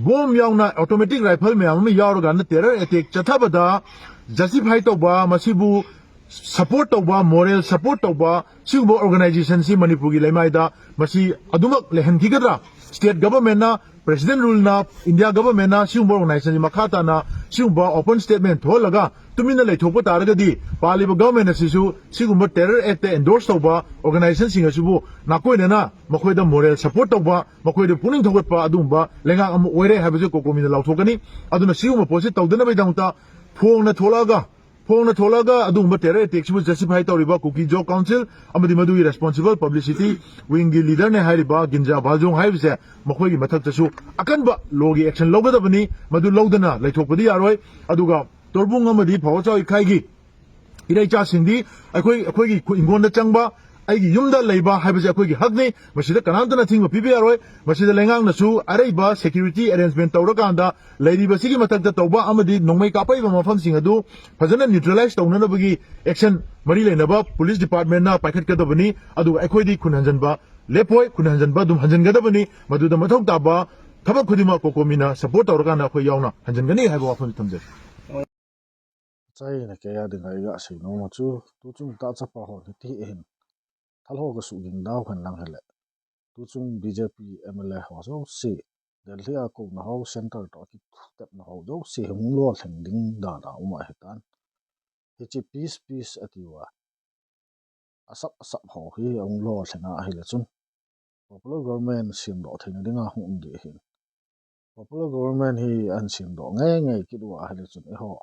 ꯕꯣꯝ ꯌꯥꯎꯅ ꯑꯣꯇꯣꯃꯦꯇꯤꯛ ꯔꯥꯏꯐꯜ ꯃꯌꯥꯝ ꯑꯃ ꯌꯥꯎꯔꯀꯥꯟꯗ ꯇꯦꯔꯔ ꯑꯦꯇꯦꯛ ꯆꯠꯊꯕꯗ ꯖꯁꯇꯤꯐꯥꯏ ꯇꯧꯕ, ꯃꯁꯤꯕꯨ ꯁꯄꯣꯔꯠ ꯇꯧꯕ, ꯃꯣꯔꯦꯜ ꯁꯄꯣꯔꯠ ꯇꯧꯕ ꯁꯤꯒꯨꯝꯕ ꯑꯣꯔꯒꯅꯥꯏꯖꯦꯁꯟꯁꯤ ꯃꯅꯤꯄꯨꯔꯒꯤ ꯂꯩꯃꯥꯏꯗ ꯃꯁꯤ ꯑꯗꯨꯃꯛ ꯂꯩꯍꯟꯈꯤꯒꯗ꯭ꯔꯥ? ꯁ꯭ꯇꯦꯠ ꯒꯚꯔꯟꯃꯦꯟꯠꯅ, ꯄ꯭ꯔꯦꯁꯤꯗꯦꯟꯠ ꯔꯨꯜꯅ, ꯏꯟꯗꯤꯌꯥ ꯒꯚꯔꯟꯃꯦꯟꯠꯅ ꯁꯤꯒꯨꯝꯕ ꯑꯣꯔꯒꯅꯥꯏꯖꯦꯁꯟꯁꯤ ꯃꯈꯥ ꯇꯥꯅ ꯁꯤꯒꯨꯝꯕ ꯑꯣꯄꯟ ꯁ꯭ꯇꯦꯠꯃꯦꯟꯠ ꯊꯣꯛꯍꯜꯂꯒ ꯇꯨꯃꯤꯟꯅ ꯂꯩꯊꯣꯛꯄ ꯇꯥꯔꯒꯗꯤ ꯄꯥꯜꯂꯤꯕ ꯒꯚꯔꯟꯃꯦꯟꯠ ꯑꯁꯤꯁꯨ ꯁꯤꯒꯨꯝꯕ ꯇꯦꯔꯔ ꯑꯦꯛꯇ ꯑꯦꯟꯗꯣꯔꯁ ꯇꯧꯕ ꯑꯣꯔꯒꯅꯥꯏꯖꯦꯁꯟꯁꯤꯡ ꯑꯁꯤꯕꯨ ꯅꯥꯀꯣꯏꯅꯅ ꯃꯈꯣꯏꯗ ꯃꯣꯔꯦꯜ ꯁꯄꯣꯔꯠ ꯇꯧꯕ, ꯃꯈꯣꯏꯗ ꯄꯨꯛꯅꯤꯡ ꯊꯧꯒꯠꯄ ꯑꯗꯨꯒꯨꯝꯕ ꯂꯩꯉꯥꯛ ꯑꯃ ꯑꯣꯏꯔꯦ ꯍꯥꯏꯕꯁꯤ ꯀꯣꯀꯣꯃꯤꯅ ꯂꯥꯎꯊꯣꯛꯀꯅꯤ꯫ ꯑꯗꯨꯅ ꯁꯤꯒꯨꯝꯕ ꯄꯣꯠꯁꯤ ꯇꯧꯗꯅꯕꯒꯤꯗꯃꯛꯇ ꯐꯣꯡꯅ ꯊꯣꯛꯂꯛꯑꯒ, ꯐꯣꯡꯅ ꯊꯣꯛꯂꯛꯑꯒ ꯑꯗꯨꯒꯨꯝꯕ ꯇꯦꯔꯔ ꯑꯦꯇꯦꯛꯁꯤꯕꯨ ꯖꯁꯇꯤꯐꯥꯏ ꯇꯧꯔꯤꯕ ꯀꯨꯀꯤꯖꯣ ꯀꯥꯎꯟꯁꯤꯜ ꯑꯃꯗꯤ ꯃꯗꯨꯒꯤ ꯔꯦꯁꯄꯣꯟꯁꯤꯕꯜ ꯄꯕ꯭ꯂꯤꯁꯤꯇꯤ ꯋꯤꯡꯒꯤ ꯂꯤꯗꯔꯅꯦ ꯍꯥꯏꯔꯤꯕ ꯒꯤꯟꯖꯥ ꯚꯥꯖꯣꯡ ꯍꯥꯏꯔꯤꯕꯁꯦ, ꯃꯈꯣꯏꯒꯤ ꯃꯊꯛꯇꯁꯨ ꯑꯀꯟꯕ ꯂꯣꯒꯤ ꯑꯦꯛꯁꯟ ꯂꯧꯒꯗꯕꯅꯤ꯫ ꯃꯗꯨ ꯂꯧꯗꯅ ꯂꯩꯊꯣꯛꯄꯗꯤ ꯌꯥꯔꯣꯏ꯫ ꯑꯗꯨꯒ ꯇꯣꯔꯕꯨꯡ ꯑꯃꯗꯤ ꯐꯥꯎꯔꯆꯥꯎ ꯏꯈꯥꯏꯒꯤ ꯏꯔꯩꯆꯥꯁꯤꯡꯗꯤ ꯑꯩꯈꯣꯏ, ꯑꯩꯈꯣꯏꯒꯤ ꯈꯨ-, ꯏꯪꯈꯣꯜꯗ ꯆꯪꯕ, ꯑꯩꯒꯤ ꯌꯨꯝꯗ ꯂꯩꯕ ꯍꯥꯏꯕꯁꯤ ꯑꯩꯈꯣꯏꯒꯤ ꯍꯛꯅꯤ꯫ ꯃꯁꯤꯗ ꯀꯅꯥꯝꯇꯅ ꯑꯊꯤꯡꯕ ꯄꯤꯕ ꯌꯥꯔꯣꯏ꯫ ꯃꯁꯤꯗ ꯂꯩꯉꯥꯛꯅꯁꯨ ꯑꯔꯩꯕ ꯁꯦꯀ꯭ꯌꯨꯔꯤꯇꯤ ꯑꯦꯔꯦꯟꯖꯃꯦꯟꯠ ꯇꯧꯔꯀꯥꯟꯗ ꯂꯩꯔꯤꯕꯁꯤꯒꯤ ꯃꯊꯛꯇ ꯇꯧꯕ ꯑꯃꯗꯤ ꯅꯣꯡꯃꯩ ꯀꯥꯞꯄꯛꯏꯕ ꯃꯐꯝꯁꯤꯡ ꯑꯗꯨ ꯐꯖꯅ ꯅ꯭ꯌꯨꯇ꯭ꯔꯦꯂꯥꯏꯁ ꯇꯧꯅꯅꯕꯒꯤ ꯑꯦꯛꯁꯟ ꯃꯔꯤ ꯂꯩꯅꯕ ꯄꯨꯂꯤꯁ ꯗꯤꯄꯥꯔꯠꯃꯦꯟꯠꯅ ꯄꯥꯏꯈꯠꯀꯗꯕꯅꯤ꯫ ꯑꯗꯨꯒ ꯑꯩꯈꯣꯏꯗꯤ ꯈꯨꯟ ꯍꯟꯖꯤꯟꯕ ꯂꯦꯞꯄꯣꯏ, ꯈꯨꯟ ꯍꯟꯖꯤꯟꯕ ꯑꯗꯨꯝ ꯍꯟꯖꯤꯟꯒꯗꯕꯅꯤ꯫ ꯃꯗꯨꯗ ꯃꯊꯧ ꯇꯥꯕ ꯊꯕꯛ ꯈꯨꯗꯤꯡꯃꯛ ꯀꯣꯀꯣꯃꯤꯅ ꯁꯄꯣꯔꯠ ꯇꯧꯔꯀꯥꯟꯗ ꯑꯩꯈꯣꯏ ꯌꯥꯎꯅ ꯍꯟꯖꯤꯟꯒꯅꯤ ꯍꯥꯏꯕ ꯋꯥꯐꯝꯁꯤ ꯊꯝꯖꯒꯦ꯫ Chai na kaya ding ai ga sei no ma chu, tu chung ta cha pa ho ni ti hin. Thal ho ka su ging dau khan lang hele. Tu chung B J P M L A ho jo si. Delhi a ko na ho center to ki tep na ho jo si hung lo theng ding da na uma he tan. He chi peace, peace ati wa. Asap, asap ho hi hung lo theng a hele chun. Popular government sim lo theng ding a hung um di hin. Popular government hi an sim do ngai ngai kit wa hele chun e ho.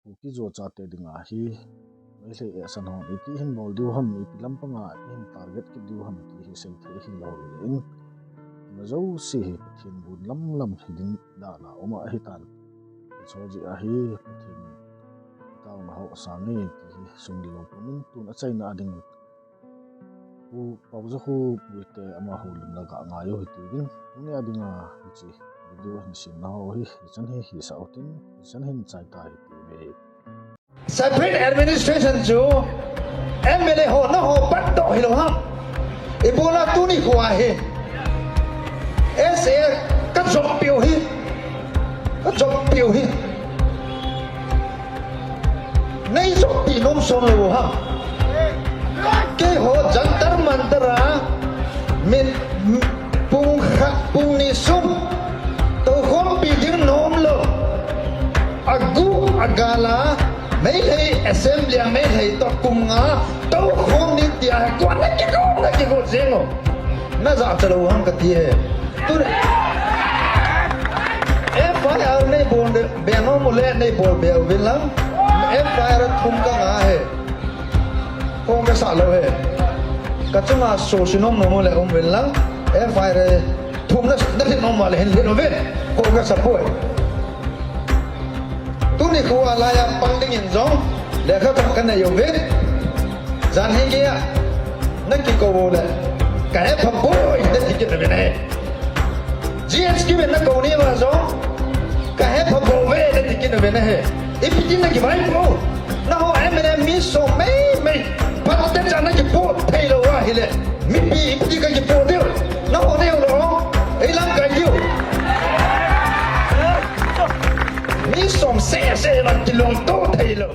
Kuki-Zo chate dinga hi Meitei e san hon iti hin bol diu ham, ipi lampanga ipi hin target kit diu ham ti hi sei thei hi lo le in. Ma zo si hi Pathian bun lam lam hi ding dana uma hi tan. Chawlji ahi Pathen tauna hau sangi ti hi sungilo pumin tun achaina ading pu paujahu puite ama holimla ga ngayo hi tivin tuni adinga hichi video hin simna ho hi hichan hi hi sautin hichan hin chaita hi tive. Separate administration chu M L A ho na ho pat to hilo ham. Ibola tuni khua hi. S A ka jop piu hi. Ka jop piu hi. Nei jop pi nom som lo ham. Keiho Jantar Mantar a min pung khat pung ni sung to khom pi ding nom lo. Agu agala Meitei Assembly a Meitei to kum nga to khom ni tia kua na kigo na kigo jengo. Na ja chalo hang ka ti he. Tu F I R nei bol de beno mule nei bol be uvin lang. F I R thum ka nga he. Ko ka sa lo he. Ka chunga so sinom no mule um vin lang. F I R thum na na nom male hin hin uvin. Ko ka sa poi. Tuni khu alaya pang ding in jong lekha thak ka nei uvin. Jan hi kia na kiko le ka he pha poi na ti kit uvin he. G H Q na ko ni wa jong ka he pha po ve na ti kit uvin he. Ipi ti na ki vai po. Na ho M L A mi so mei mei. Pat te jan na ki po thei lo wa hi le. Mi pi ipi ti ka ki po deu. Na ho deu lo. Ei lang kai deu. Mi som se se la ki long to thei lo.